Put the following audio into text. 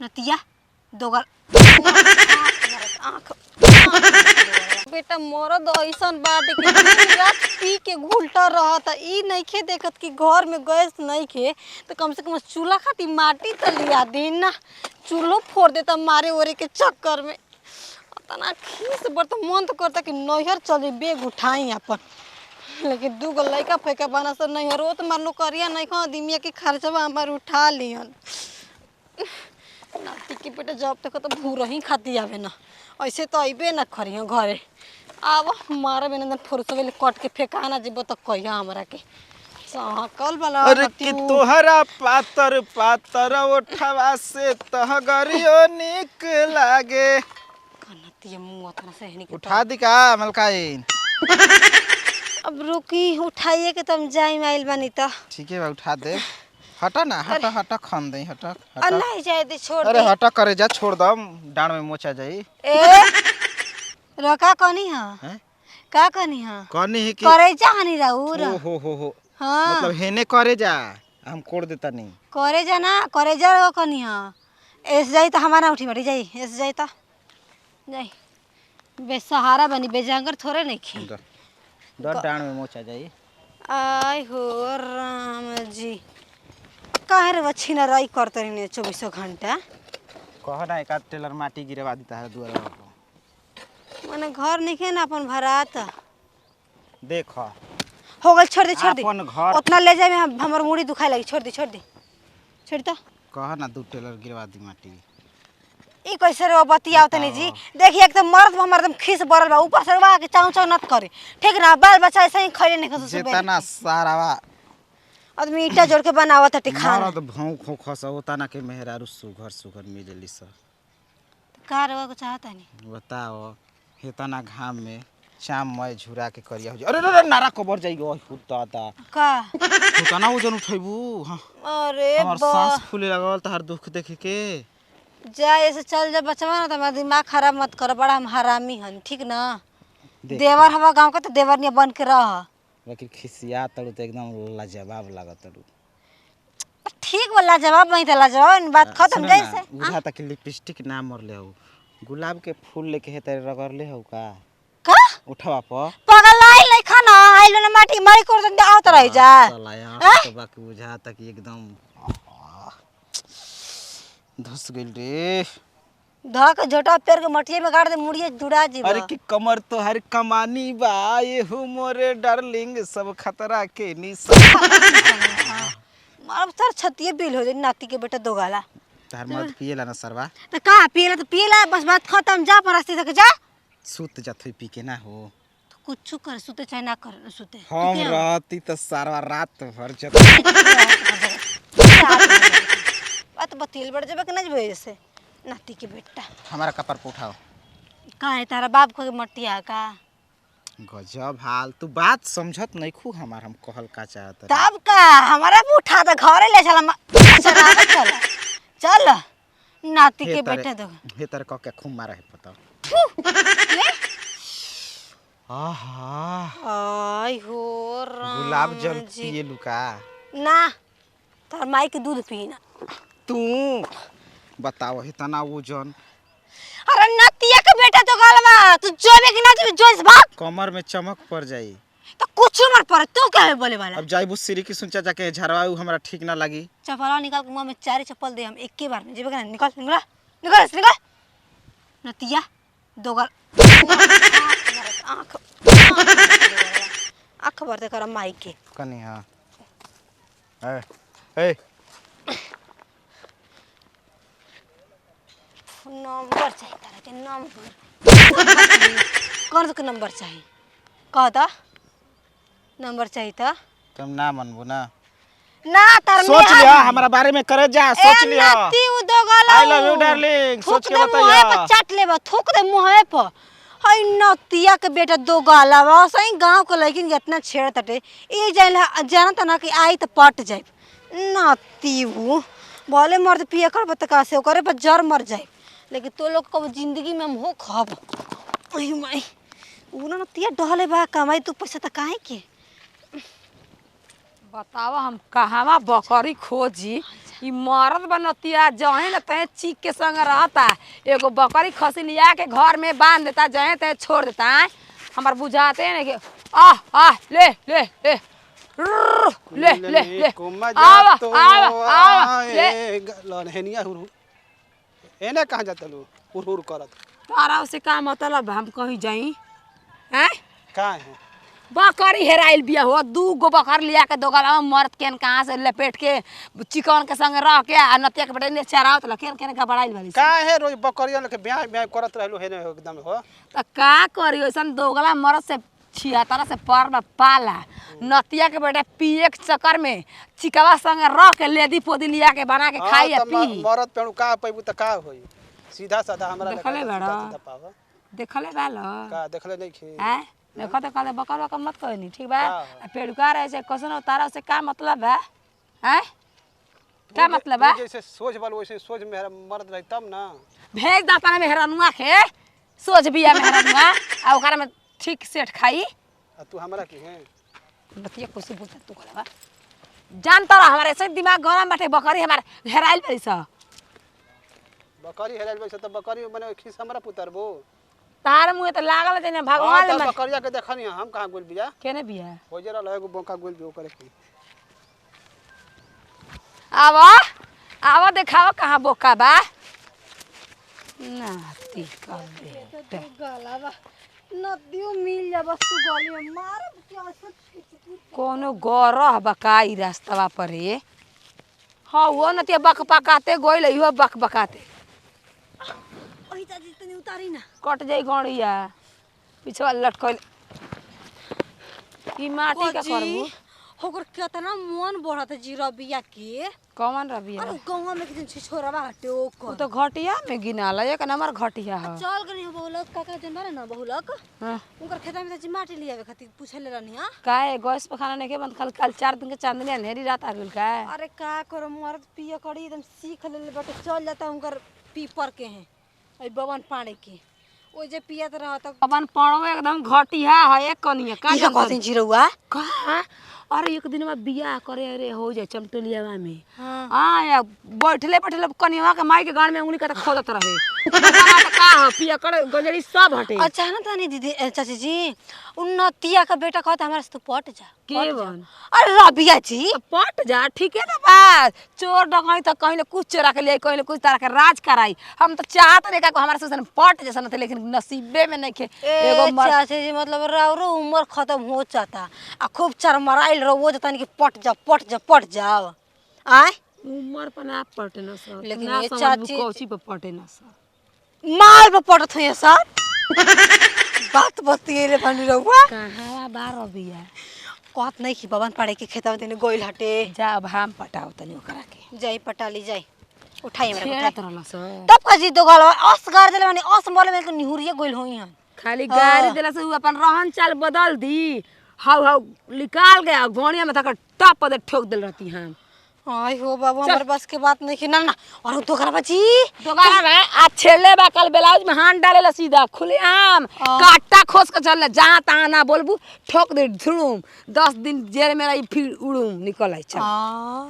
नतिया दोगल आँख बेटा मरद ऐसन बाटे कि दिन रात पी के घुलटा रहता। ई नइखे देखत कि घर में गैस नइखे तो कम से कम चूल्हा खातिर माटी त लिया दे ना, चूल्हो फोड़ देता मारे ओरे के चक्कर में। तना खीस बर तो मन तो करता कि नैहर चली बेग उठाई अपन, लेकिन दू गो लइका फैका बना से नैहरो तो मार नौकरिया नहीं खा दिमिया के खर्चवा हमार उठा लिहन। नाती के बेटा जब तक तो भूरही खाती आवे ना, ऐसे तो अबे ना खरियो घरे। आब मारे बिना दिन फुरसवे कट के फेंकाना जेबो तो कहिया हमरा के सहकल वाला। अरे कि तोहरा पातर पातर ओठवा से तहगरियो निक लागे। कनतिया मुंह तना से हनी के उठा दी का मलकाइन? अब रुकी उठाइए के तुम जाई आइल बानी त। ठीक है बा उठा दे। हटा ना, हटा हटा खन दे, हटा आ हटा। नहीं जाए दे, छोड़ अरे दे। हटा करे जा, छोड़ दम डांड में मोचा जाई। ए रका कनी हां? हैं? का कनी हां? कनी है कि करे जा हनी राउर। ओ हो हां मतलब हेने करे जा, हम कोड़ देता नहीं। करे जा ना, करे जा रो कनी हां। एस जाई त हमारा उठी बैठी जाई, एस जाई त जाई। बेसहारा बनी बेजांगर थोड़े नहीं खी। डर डांड में मोचा जाई। आय हो राम जी, काहे रे छिना राई करते रहने चौबीसों घंटा? कह ना एक आध टेलर माटी गिरवा देता है दुआर पर। माने घर नहीं ना अपन भरात। देख हो गल, छोड़ दे छोड़ दे, अपन घर उतना ले जाए में हमर मुड़ी दुखाए लगी। छोड़ दे छोड़ दे छोड़ दे। कह ना दू टेलर गिरवा दी माटी। ई कैसे रे बतियाओ तनी जी? देखिए एक तो मर्द हमर एकदम खीस बरल बा, ऊपर से बा के चाव चाव नत करे, ठीक ना? बाल बच्चा ऐसे ही खैले नहीं खसो। जेतना सारावा आदमी ईटा जोड़ के बनावत हटे खाना। मरद भौं खो खस ओतना के मेहरारू सुघर सुघर मिलली स। का रे को चाहता नहीं बताओ हेतना घाम में चाम मय झुरा के करिया हो जाई। अरे अरे नारा कबर जाई गो हुताता का हुताना वजन उठैबू। हां अरे हमर सांस फूले लगल तहर दुख देख के। जा ऐसे चल जा बचवा ना, तुम्हारा दिमाग खराब मत कर, बड़ा हम हरामी हन, ठीक ना? देवर हवा गांव का तो देवर निया बन के रह। लेकिन खिसिया तड़ू तो एकदम लाजवाब लागत तड़ू। ठीक बा लाजवाब नहीं त लाजवाब बात खत्म जैसे। बुझाता कि लिपस्टिक ना मरले हो, गुलाब के फूल लेके हे तेरे रगड़ले हो का? का उठवा पर पागल आइल नहीं खाना आइल ना माटी मारी कर दे आवत रह जा। साला तो बाकी बुझाता कि एकदम धस गइल रे। धक झोटा पेर के मटिए में गाड़ दे, मुड़िए जुड़ा जी। अरे कि कमर तो हर कमानी बा, ये हूँ मोरे डार्लिंग सब खतरा के निशान। मार सर छतिए बिल हो जाई नाती के बेटा दोगाला। तार मत पिएला ना सरवा। तो का पिएला तो पिएला, बस बात खत्म। जा पर रास्ते तक जा। सुत जात होई पी के ना हो तो कुछ कर, सुते चाहे ना कर सुते। हम रहती तो सारा रात भर जत। बात बतिल बढ़ जाबे के ना जबे ऐसे नाती के बेटा। हमारा कपार पे उठाओ। का है तारा बाप को मटिया का गजब हाल। तू बात समझत नहीं खू हमार, हम कहल का चाहत। तब का हमारा भी उठा दे घरे ले चला चल चल नाती के बेटा दो। हे तर क के खूब मारा है पता। आहा आय हो राम। गुलाब जल पिए लुका ना, तार माई के दूध पी ना तू। बताओ इतना वजन। अरे नतिया के बेटा तो गलवा तू जोबे कि ना जोबे जोस भाग। कमर में चमक पड़ जाई तो कुछ मत पर तू काहे बोले वाला। अब जाइबू सिरी की सुनचा जाके झरवाऊ हमरा ठीक ना लगी। चपला निकाल के मुंह में चार चप्पल दे हम एक ही बार में जेबे कि ना। निकल निकल निकल निकल नतिया दोगल। आंख आंख भरते कर माई के कनी। हां ए ए नंबर चाहिए तारा के नंबर। कौन के नंबर चाहिए कह दा? नंबर चाहिए ता तुम ना मनबू ना ना तार सोच लिया हमारा बारे में करे जा। सोच लिया नाती उ दोगला। I love you darling. सोच के बताइए। मुंह पर चाट लेबा, थूक दे मुंह पर। हई नतिया के बेटा दोगला बा, सही गांव के लड़किन के इतना छेड़ तटे। ई जान जानत ना कि आई त पट जाए नाती उ भले मर्द पिए कर बतका से ओकरे पर जर मर जाए, लेकिन तो लोग कब जिंदगी में हम हो खब। ओही माई उ ना नतिया डहले बा कमाई तू पैसा त काहे के। बतावा हम कहवा बकरी खोजी। ई मरद बनतिया जहे न तहे चीख के संग रहता, एगो बकरी खसी लिया के घर में बांध देता, जहे तहे छोड़ देता। हमार बुझाते नहीं कि आह आह ले ले ले रुर, ले ले ले आवा आवा आवा ले। लहनिया हुर एने कहाँ जाता लू हुर हुर करत? तारा से का मतलब, हम कहीं जाई हैं? का है बकरी हेराइल बिया हो, दू गो बकरी लिया के दोगला मर्द केन कहाँ से लपेट के चिकन के संग रह के आ नतिया के बेटे ने चरावत ल केन केन घबराइल भली। का है रोज बकरिया लेके ब्याह ब्याह करत रहलू हेने एकदम हो। त का करी ओइसन दोगला मर्द से छिहत्तर से पर में पाला नतिया के बेटे पिए के चक्कर में चिकवा संग रह के लेदी पोदी लिया के बना के खाई आ पी। मरद पेणु का पैबू त का होई? सीधा साधा हमरा देखले लगा बाड़ा। सीधा सीधा पावा। देखले बाल का देखले नहीं खे? हैं देखो तो कहले बकर बकर मत कहनी ठीक बा। हाँ। आ पेड़ुका रहे से कसन तारा से का मतलब है? हैं का मतलब है? तू जैसे सोच वाल वैसे सोच में मर्द रही तब ना। भेज दा अपना मेहरानुआ के सोच बिया मेहरानुआ आ ओकरा में ठीक सेठ खाई। आ तू हमरा की है बतिया कैसे बोलता तू कहला जानता रह हमारे ऐसे दिमाग गरम बाटे। बकरी हमार हेराइल बड़ी स। बकरी हेराइल बड़ी त बकरी मने खीस हमरा पुतरबो तार मुंह त लागल जने भगवान हाँ, में त बकरिया के देखनी हम कहां गोल बिया केने बिया हो जरा एगो बोका गोल बियो करे की। आवा आवा देखावा कहां बोका बा नाती का बेटा। गला बा नदियो मिल जा बस तू गली में मारब के ऐसे कोनो गरह बकाई रास्तवा पर रे। हाँ वो नतिया बक पकाते गोइल इहो बक बकाते। ओही चाची तनी उतारी ना कट जाई गणिया पिछवा लटकल ई माटी का करबू। होकर केतना मन बढ़त जी रबिया के। कौन रबिया? अरे गौवा में के जन छिछोरवा हटे ओकर उ तो घटिया में गिनाला, एक नंबर घटिया ह। चल गनी हो बहुलक काका जन बारे ना बहुलक हां उनकर खेत में चाची माटी लियावे खातिर पूछले रहनी। हां काहे गैस पे खाना नहीं के बंद? कल कल 4 दिन के चांदनी अंधेरी रात आ गेल का? अरे का करो मर्द पिया करी एकदम सीख लेले बटे चल जाता उनकर पीपर के हैं अई बवन पाड़े के ओ जे पियत रहत अपन पड़ो एकदम घटिया है एक कनिया का का कहते जिरौआ का? अरे एक दिन में बियाह करे अरे हो जाए चमटोलियावा में। हां आ या बैठले बैठले कनिया के माई के गान में उंगली का खोदत रहे। बतावा त का ह पिया कर गंजड़ी सब हटे। अच्छा ना तनी दीदी चाची जी उन्नतिया का बेटा कहता हमारे से तू पट जा के बन? अरे रबिया जी तो पट जा ठीक है ना बात। चोर डकैत त कहीं ले कुछ चोरा के ले कहीं ले कुछ तारा के राज कराई। हम तो चाहत नहीं का हमारे से पट जैसा न थे, लेकिन नसीबे में नहीं खे। एगो चाची जी मतलब राउरो उम्र खत्म हो जाता आ खूब चरमराइल रहो जाता कि पट जा पट जा पट जाओ आय उम्र पर ना पटे न सर, लेकिन ना ये समझबू चाची- कौची पर पटे न सर। माल पर पटत हुई सर बात बतिएले बनी रहुआ कहाँ बा रबिया? कहत नहीं कि बबन पाड़े के खेतवा तनी गोइल हटे। जा अब हम पटाओ तनी ओकरा के। जाई पटाली जाई उठाई हमरा उठाई। छेड़त रहल सर। तब का जी दोगल अस गार देले माने अस मरले में निहुरिए गोइल होई हन। खाली गाड़ी देला से उ अपन रहन चाल बदल दी। हाउ हाउ निकाल गया गोणिया में तक टप दे ठोक देल रहती हम। आई हो बाबू हमर बस के बात नहीं कि ना ना। और दोगला बाजी दोबारा में आ छेले बा कल ब्लाउज में हाथ डालेला सीधा खुले आम काटा खोस के चल जहां तहां ना बोलबू ठोक दे धुड़ुम 10 दिन जेल में रही फिर उड़ुम निकल आई चल। आ